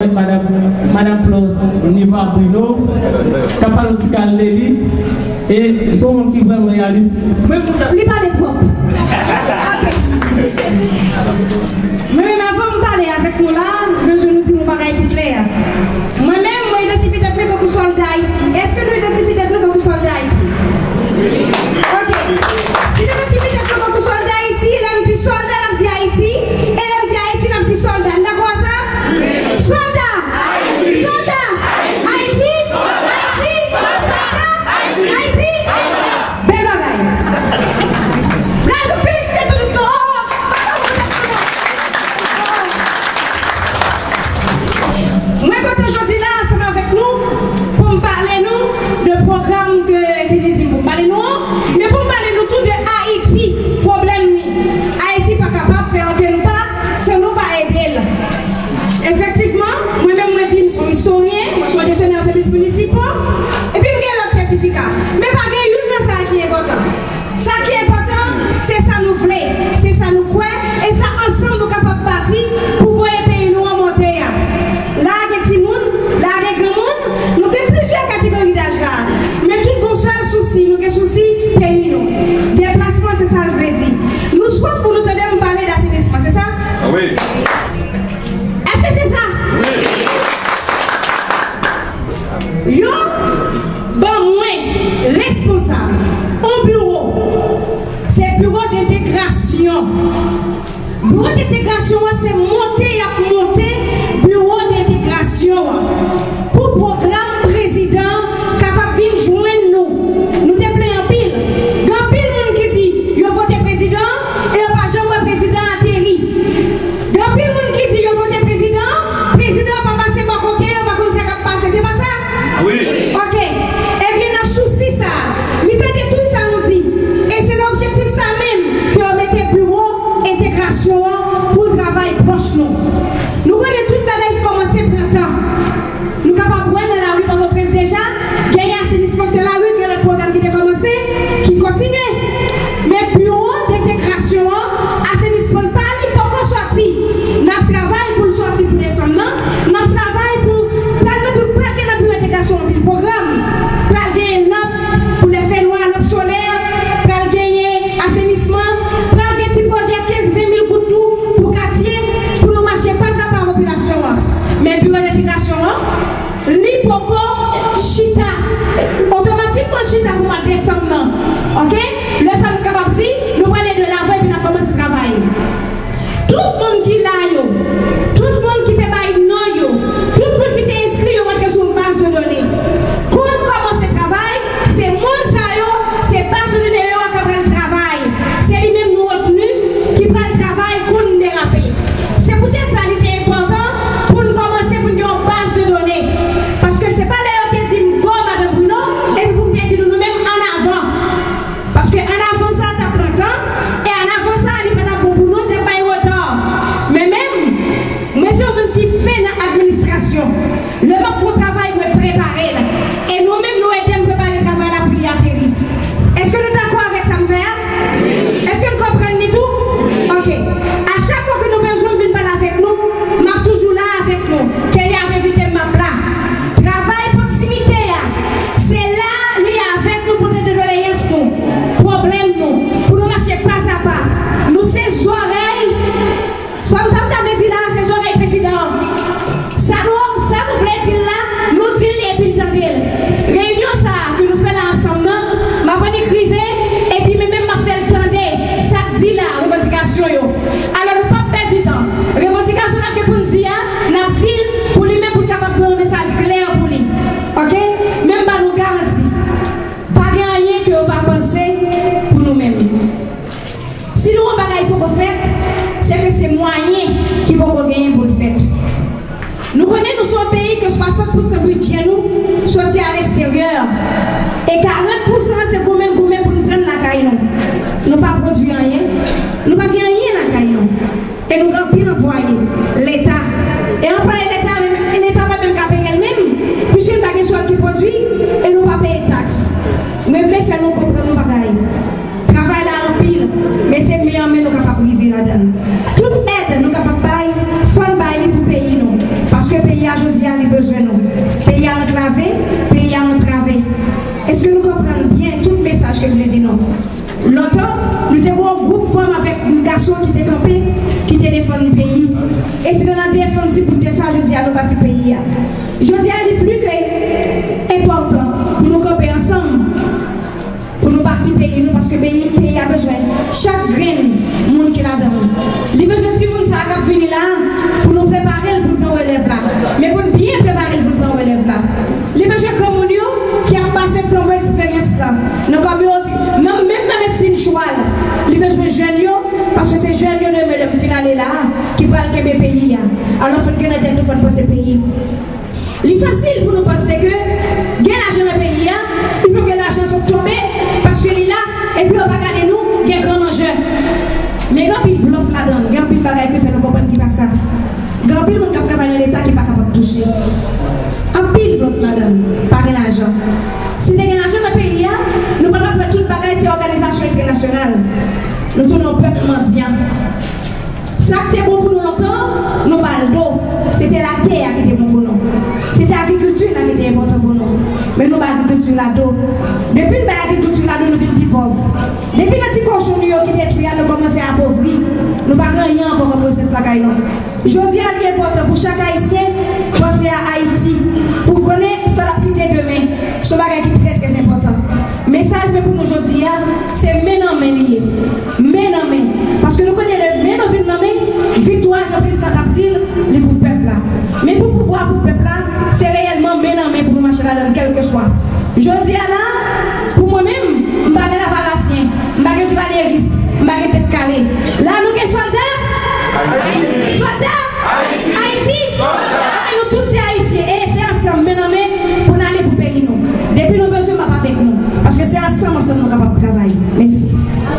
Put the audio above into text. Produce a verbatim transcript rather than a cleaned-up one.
Madanm, Madanm Florence Niva Bruno, k ap pale yon ti kal de li. E se yon moun ki vrèman reyalis. Mwen, li pale twòp. Ok. Mwen menm, avan m pale avèk nou la, m bezwen nou di m yon bagay ki klè. Mwen menm, mwen idantifye tèt mwen tankou sòlda Ayiti. Èske nou idantifye tèt nou tankou sòlda Ayiti? Ok. Si nou idantifye tèt nou tankou sòlda Ayiti, lè m di sòlda, n ap di Ayiti. E lè m di Ayiti, n ap di sòlda. Nou dakò a sa? Sòlda! Sòlda! Ayiti! Ayiti! Sòlda! Ayiti! Bèl bagay! Bravo, felisite tout moun! Mwen kontan jodi la ansanm avèk nou pou m pale nou de pwogram ke Kennedy di m pou m pale nou an, men pou m pale nou tou de Ayiti, pwoblèm li. Ayiti pa kapab fè ankenn pa san nou pa ede l. Efektivman, mwen menm mwen di m se yon istoryen, mwen se yon jesyonè sèvis minisipal, epi m gen lòt sètifika. Men pa gen youn nan sa ki enpòtan. Sa ki enpòtan, se sa nou vle, se sa nou kwè, e sa ansanm nou kapab bati pou voye peyi nou an monte a. La a gen timoun, la a gen granmoun, nou gen plizyè kategori daj la. Men tout gon sèl sousi, nou gen sousi peyi nou. Deplasman, se sa l vle di. Nou swaf pou nou tande m pale dasenisman, se sa? Ah wi. Èske se sa? Wi. Yo ban mwen responsab yon biwo. Se biwo dentegrasyon. Biwo dentegrasyon an se monte y ap monte biwo dentegrasyon an. Pou pwogram prezidan an kapab vin jwenn nou. Nou te plenyen anpil. Gen anpil moun ki di yo vote prezidan an e yo pa janm wè prezidan an ateri. Gen anpil moun ki di yo vote prezidan an, prezidan an pa pase bò kote yo, pa konn sa k ap pase. Se pa sa? Wi. Ok. Ebyen, nan sousi sa a, li tande tout sa nou di. E se nan objektif sa a menm ke yo mete biwo entegrasyon an pou l travay pwòch nou. Nou konnen tout bagay ki kòmanse pran tan. Nou kapab wè nan lari Pòtoprens deja, genyen asenisman ki te lari, gen lòt pwogram ki te kòmanse, ki kontinye. Men biwo dentegrasyon an, asenisman pa li poko sòti. N ap travay pou l sòti pou desanm nan. N ap travay pou pral nan bi-, pral gen nan biwo entegrasyon anpil pwogram. Pral genyen lanp pou lè fè nwa, lanp solè, pral genyen asenisman, pral gen ti pwojè kenz, ven mil goud tou pou katye, pou nou mache pa a pa popilasyon an. Men biwo entegrasyon an, li poko chita. Otomatikman l chita pou mwa desanm nan. Ok? Lè sa a nou kapab di, nou prale de lavan epi n ap kòmanse travay. Tout moun ki la yo, tout moun ki te bay non yo, tout moun ki te enskri yo rantre sou yon baz de done. Kou n kòmanse travay, se moun sa yo, se baz de done yo a k ap pral travay. Se li menm nou retni ki pral travay kou n derape. Se poutèt sa li te enpòtan pou n kòmanse pou n gen yon baz de done. Paske se pa lè yo te di m go, Madanm Bruno, epi pou m te di nou, nou menm ann avan. Paske ann avan sa a t ap pran tan, e ann avan sa a li pa t ap bon pou nou, li t ap bay reta. Men menm, mwen se yon moun ki fen nan administrasyon. Lè m ap fè yon travay, mwen prepare l. E nou menm, nou ede m prepare travay la pou li ateri. Èske nou dakò avèk sa m fè a? Èske n konprann li tou? Ok. A chak fwa ke nou bezwen m vin pale avèk nou, m ap toujou la avèk nou. Ke li ap envite m, m ap la. Travay pwoksimite a, se la li avèk nou, pote de doleyans nou, pwoblèm nou, pou nou mache pa a pa. Nou se zòrèy. Sa m, sa m ta vle di la a, se zòrèy prezidan an. Sa nou, sa nou vle di l la, nou di l li epi l tande l. Reyinyon sa a ke nou fè la ansanm nan, m ap annik rive, epi mwen menm m ap fè l tande sa k di la, revandikasyon yo. Alò, nou p ap pèdi tan. Revandikasyon n ap gen pou n di a, n ap di l pou li menm, pou l kapab voye yon mesaj klè pou li. Ok? Men m ba nou garanti. Pa gen anyen ke yo pa panse pou nou menm. Si nou wè yon bagay poko fèt, se ke se mwayen ki poko genyen pou l fèt. Nou konnen nou se yon peyi ke swasant pousan bidjè nou soti a leksteryè. E karant pousan se goumen n goumen pou n pran lakay nou. Nou pa pwodui anyen. Nou pa gen anyen lakay nou. E nou gen anpil anplwaye Leta. E anplwaye Leta, menm, Leta pa menm ka peye l menm, piske l pa gen sòl ki pwodui, e nou pa peye taks. Mwen vle fè nou konprann yon bagay. Travay la anpil, men se men an men nou kapab rive ladan l. Tout èd nou kapab bay, fò n bay li pou peyi nou. Paske peyi a bezwen nou. Peyi a anklave, peyi a antrave. Èske nou konprann byen tout mesaj ke m vle di nou? Lontan, nou te gen yon gwoup fanm avèk gason ki te kanpe, ki te defann peyi. E se nan defann ti bout tè sa, jodi a nou bati peyi a. Jodi a, li pli ke enpòtan pou nou kanpe ansanm, pou nou bati peyi nou, paske peyi, peyi a bezwen chak grenn moun ki ladan l. Li bezwen timoun sa a k ap vini la a pou nou prepare l pou l pran relèv la. Men pou n byen prepare l pou l pran relèv la. Li bezwen granmoun yo ki ap pase flanbo eksperyans la nan kòminote, nan, menm nan medsin chwa l. Li bezwen jèn yo, paske se jèn yo demen lè m fin ale la a ki pral kenbe peyi a. Alò, fò n gen nan tèt nou, fò n panse peyi. Li fasil pou nou panse ke gen lajan nan peyi a, il faut que lajan sot tonbe, paske li la, epi yo pa gade nou, gen gran manje. Men gen anpil blòf ladan l, gen anpil bagay ki fè nou konprann ki pa sa. Gen anpil moun k ap travay nan Leta ki pa kapab touche. Anpil blòf ladan l, pa gen lajan. Si te gen lajan nan peyi a, nou pa t ap wè tout bagay se òganizasyon entènasyonal. Nou tounen yon pèp mandyan. Sa k te bon pou nou lontan, nou ba l do. Se te latè a ki te bon pou nou. Se te agrikilti la ki te enpòtan pou nou. Men nou ba agrikilti la do. Depi n bay agrikilti la do, nou vin pi pòv. Depi nan ti kochon nou yo ki detwi a, nou kòmanse apovri. Nou pa gen anyen ankò kòm resèt lakay nou. Jodi a, li enpòtan pou chak Ayisyen panse a Ayiti, pou konnen sa l ap kite demen. Se yon bagay ki trè, trè enpòtan. Mesaj mwen pou nou jodi a, se men nan men li ye. Men nan men. Paske nou konnen lè men nou vin nan men, viktwa, jan prezidan t ap di l, li pou pèp la. Men pou pouvwa pou pèp la, se reyèlman men nan men pou nou mache ladan l, kèlkeswa. Jodi a la, pou mwen menm, m pa gen lavalasyen, m pa gen divalyeris, m pa gen tèt kale. La nou gen sòlda. Sòlda. Ayiti. Ayiti. Sòlda. Nou tout se Ayisyen. E se ansanm, men nan men, pou n ale pou peyi nou. Depi nou bezwen m ap avèk nou. Paske se ansanm, ansanm nou kapab travay. Mèsi.